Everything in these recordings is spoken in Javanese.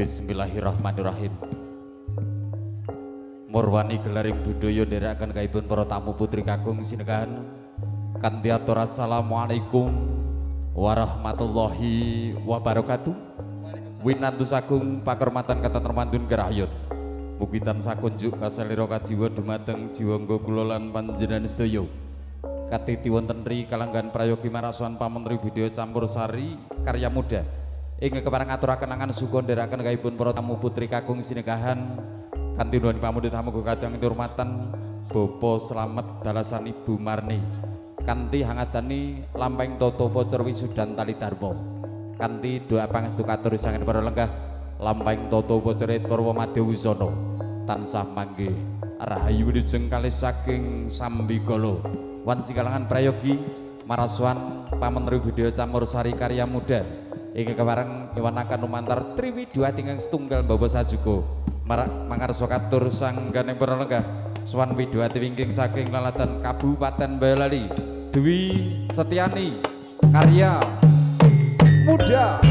Bismillahirrahmanirrahim. Murwani gelaring budaya nderekaken kaipun para tamu putri kakung sinekahan kanthi atur assalamualaikum warahmatullahi wabarakatuh. Winantu sagung pakurmatan katentremandun kerahyon. Mugi tansah kunjuk kasalira kajiwa dumateng jiwangga kula lan panjenengan sedaya. Katiti wonten ri kalanggan prayogi marasuan pamentri budaya campur sari karya muda. Ing kepareng ngaturaken angan suka nderekaken kaipun para tamu putri kakung sinekahan kanthi nuwun pamundhut amuga kadang kinurmatan Bapak Slamet dalasan Ibu Marni kanthi hangatani lampahing tata upacara wisudan tali dharma kanthi doa pangestu katur saking para lenggah lampahing tata upacara purwa madya wusana tansah manggih rahayu wilujeng kalih saking sambikala wanci kalangan prayogi marasuan pamentri budaya campur sari karya muda ing kepareng nyuwunaken lumantar triwiduati ingkang setunggal bapa sajuka marak mangarsa katur sangganing para lenggah sowan widuati wingking saking lalatan Kabupaten Boyolali Dwi Setiani karya muda.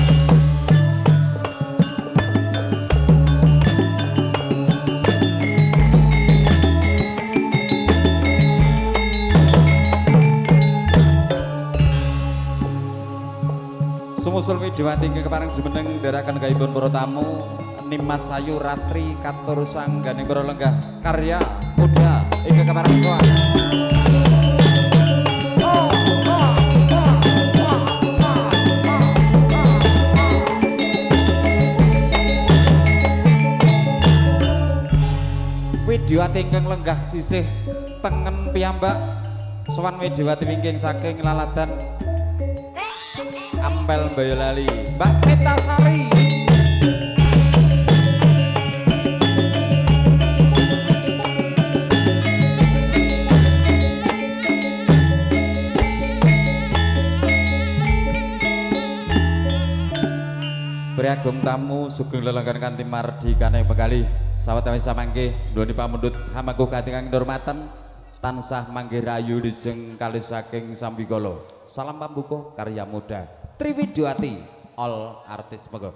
Sumusul widuati ingkang kepareng jumeneng ndherekaken gaibun para tamu Nimas Sayu Ratri katur sangganing para lenggah karya muda ingkang kepareng sowan. Widyawati ingkang lenggah sisih tengen piyambak sowan widyawati wingking saking lalatan Ampel Boyolali Mbak Petasari. Priagem tamu sugeng lelenggan kanthi mardikane bekali sawetawis samangke nuwun pamundhut hamangku katingang kinurmatan tansah manggih rayu lijeng kalih saking sambikala. Salam pambuka karya muda Triwiduati all artis monggo.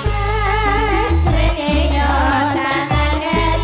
Mas Rene yo tangan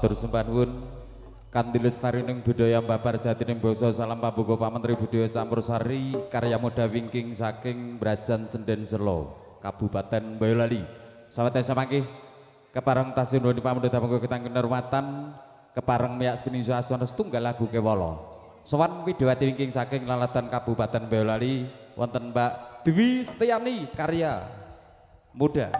Matur sembah nuwun. Kanthi lestarining budaya babar jatining basa salam pambuka pamentri budaya campur sari karya muda wingking saking Brajan Senden Selo Kabupaten Boyolali. Sawetara samangke kepareng tasih nuwun pamundhut monggo kitang kinurmatan kepareng miyak sepinisa asana setunggal lagu kewala. Sowan widowati wingking saking Lalatan Kabupaten Boyolali wonten Mbak Dwi Setiani karya muda.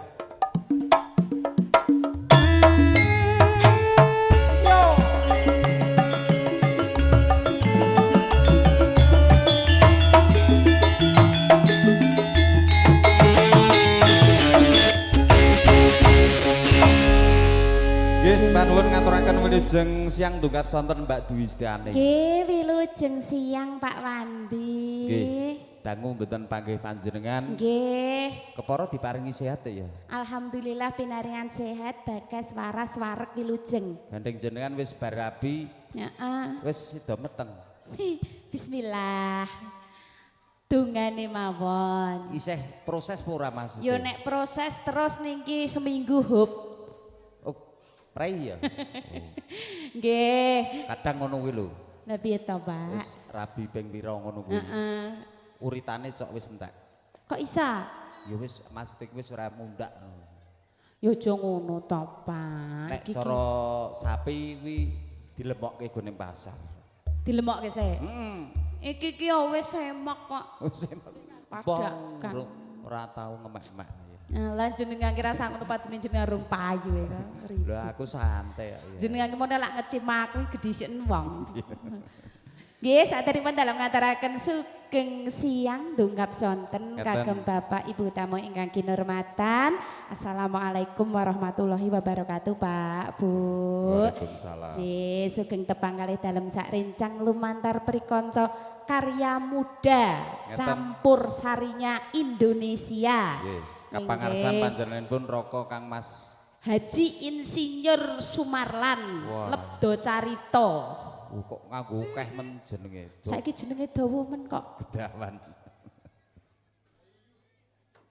Nggih, panuwun ngaturaken wilujeng siang dongkap sonten Mbak Dwi Setiani. Nggih, wilujeng siang Pak Wandi. Nggih, dangu mboten panggih panjenengan. Nggih. Kepara diparingi sehat ya. Alhamdulillah pinaringan sehat, bagas waras wareg wilujeng. Gandeng jenengan wis bar rabi. Heeh. Wis sida meteng. Bismillah. Dungane mawon. Isih proses apa ora maksudnya? Yo nek proses terus niki seminggu hup. Prei ya. Nggih. Kadang ngono kuwi lho. Lah piye to, Pak? Wis rabi ping pira ngono kuwi. Heeh. Uritane cok wis entek. Kok isa? Ya wis maksud iki wis ora mundak. Ya aja ngono to, Pak. Nek cara sapi kuwi dilemokke go ning pasar. Dilemokke sik? Heeh. Iki ki ya wis semok kok. Wis semok. Padha ora tau ngemek-emek. Lah jenengan kira sak ngono padune jenengan rung payu ya. Lho aku santai kok. Jenengan ki mono lak ngecim aku gedhisik wong. Nggih, saderipun dalem ngaturaken sugeng siang dongkap sonten kagem Bapak Ibu tamu ingkang kinurmatan. Assalamualaikum warahmatullahi wabarakatuh, Pak, Bu. Waalaikumsalam. Nggih, sugeng tepang kalih dalem sak rencang lumantar prikanca karya muda campur sarinya Indonesia. Nggih. Kapangarsan panjenenganipun Raka Kang Mas Haji Insinyur Sumarlan. Wah. Lebdo Carita. Kok nganggo akeh men jenenge. Saiki jenenge dawa men kok. Gedawan.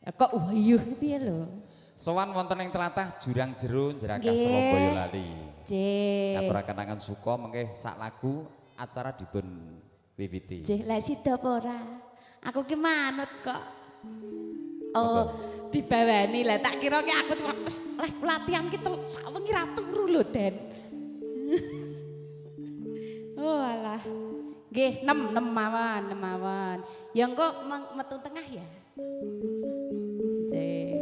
Ya kok wayuh piye lho. Sowan wonten ing tlatah Jurang Jero Jrakah Selo Boyolali. Nggih. Ngaturaken angan suka mengke sak lagu acara dipun wiwiti. Nggih, lha sida apa ora? Aku ki manut kok. Oh, dibawani lah tak kira ki aku wis latihan ki sak wengi ra turu lho, Den. Oh alah. Nggih, 6 mawon, 6 mawon. Ya engko metu tengah ya. Nggih.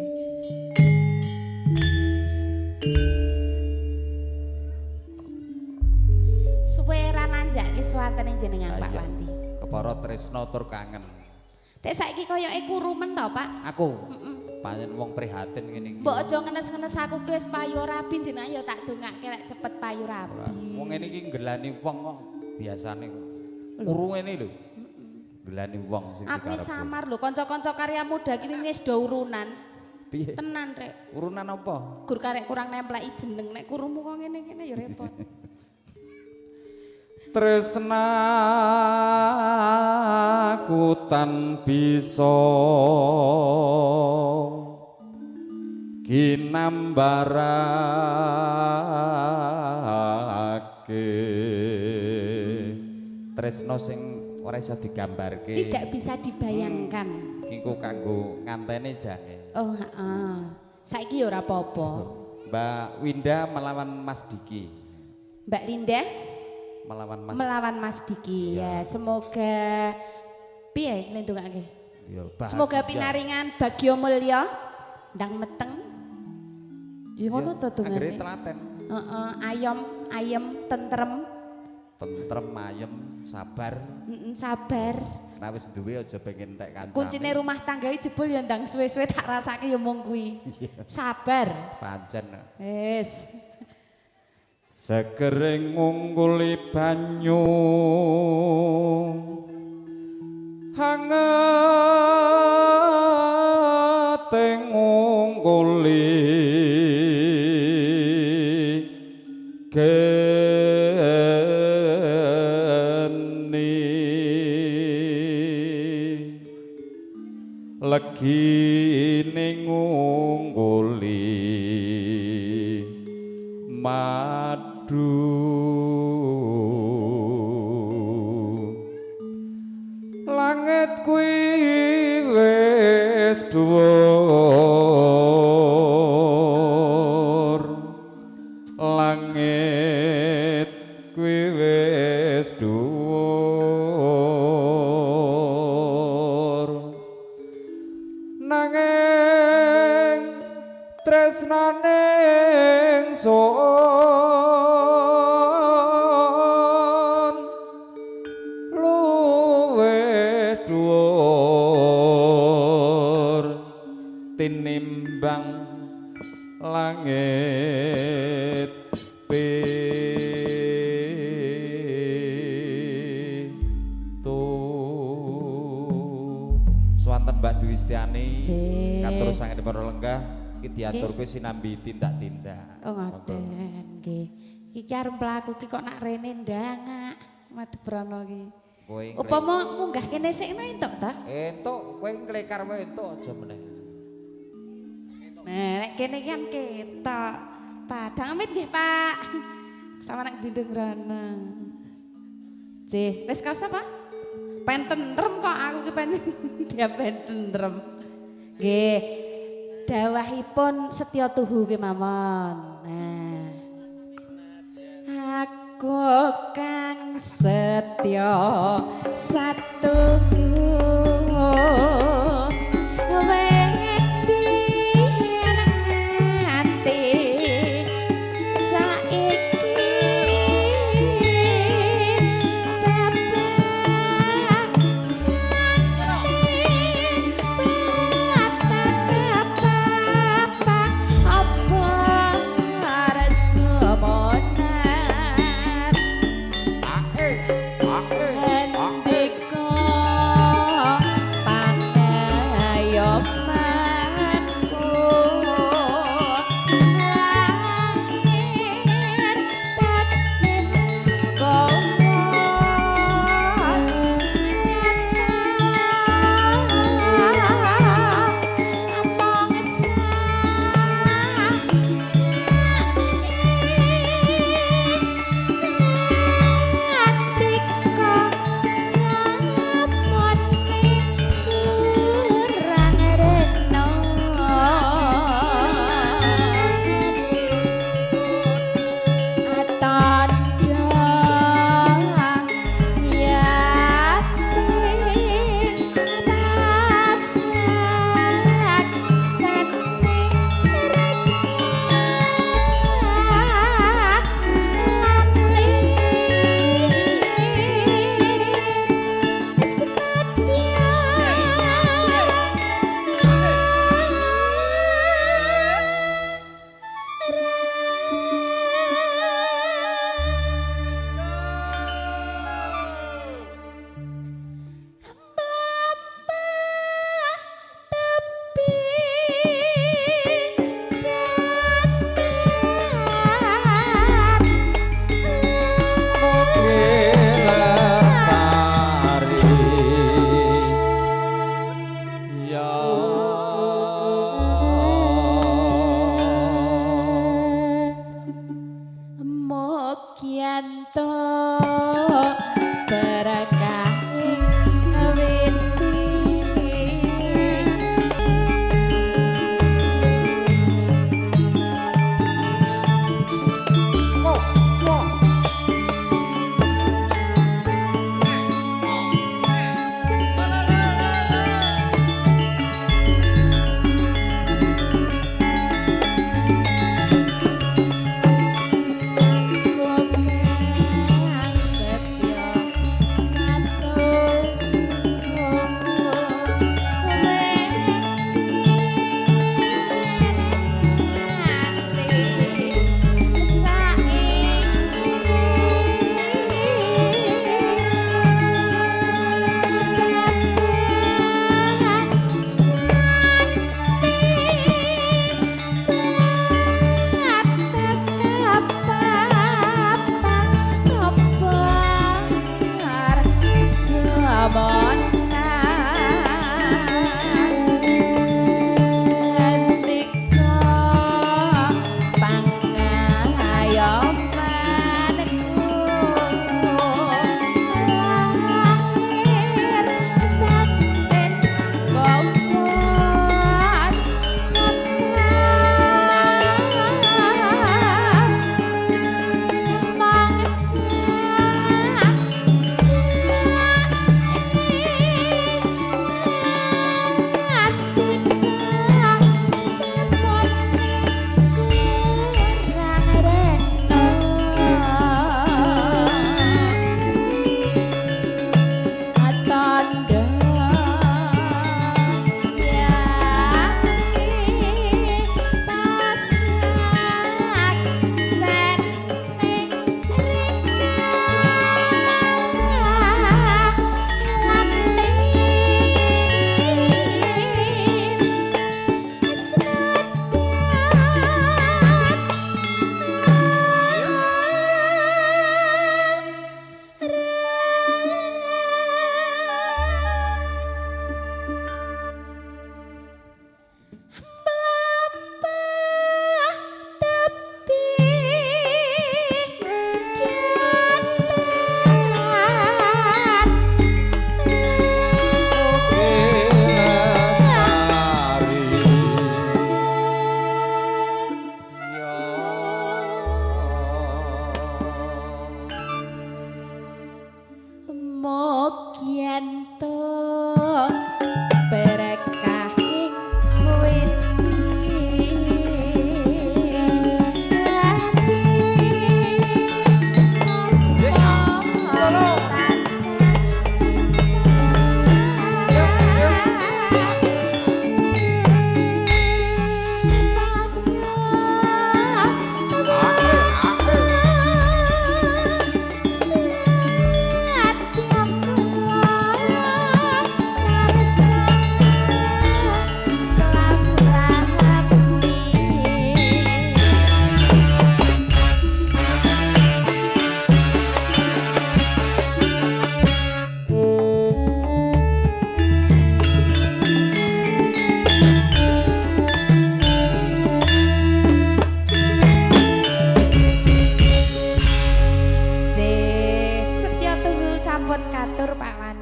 Suwe ra nanjake suwatene jenengan Pak Wandi. Kepara tresna tur kangen. Tek saiki koyoke kurumen to, Pak? Aku. Heeh. Pancen wong prihatin ngene iki. Mbok aja ngenes-ngenes aku ki wis payu rabi jenengan ya tak dongake lek cepet payu rabi. Wong ngene iki nggelani wong kok biasane kok. Kuru ngene lho. Heeh. Nggelani wong sing dikarepe. Aku samar lho kanca-kanca karya muda ki wis do urunan. Piye? Tenan rek. Urunan apa? Gur karek kurang nempleki jeneng nek kurumu kok ngene-ngene ya repot. Tresnaku tan bisa ginambarake. Tresna sing ora iso digambarke. Tidak bisa dibayangkan. Iki ku kanggo ngantene jane. Oh, heeh. Saiki ya ora apa-apa. Mbak Winda melawan Mas Diki. Mbak Linda melawan Mas melawan Mas Diki ya. Semoga piye nglendongake? Ya, semoga pinaringan bagya mulya ndang meteng. Ya ngono to dongane. Anggere telaten. Heeh, ayom, ayem, tentrem. Tentrem, ayem, sabar. Heeh, sabar. Nek wis duwe aja pengen entek kancane. Kuncine rumah tangga iki jebul ya ndang suwe-suwe tak rasake ya mung kuwi. Sabar. Pancen. Wis. Segering ngungkuli banyu hangete ngungkuli geni legine ngungkuli madu. Langit kuwi wis dhuwur, nanging tresnane ingsun luwih dhuwur tinimbang langit pitu. Swanten Mbak Dwi Stiani katur sanget para lenggah iki diaturke sinambi tindak-tindak. Oh ngoten nggih. Iki arep mlaku ki kok nak rene ndangak madhep rono ki. Upama munggah kene sik entuk ta? Entuk, kowe nglekar wae entuk aja meneh. Nah, nek kene iki kan ketok. Padang amit nggih, Pak. Sama nek glindung rono. Jih, wis kaos apa? Pen tentrem kok aku ki pen dia pen tentrem. Nggih. Dawahipun setya tuhu ki mawon. Nah. Aku kang setya satuhu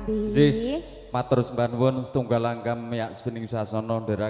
Andi. Nggih. Matur sembah nuwun setunggal langgam yak spining sasana.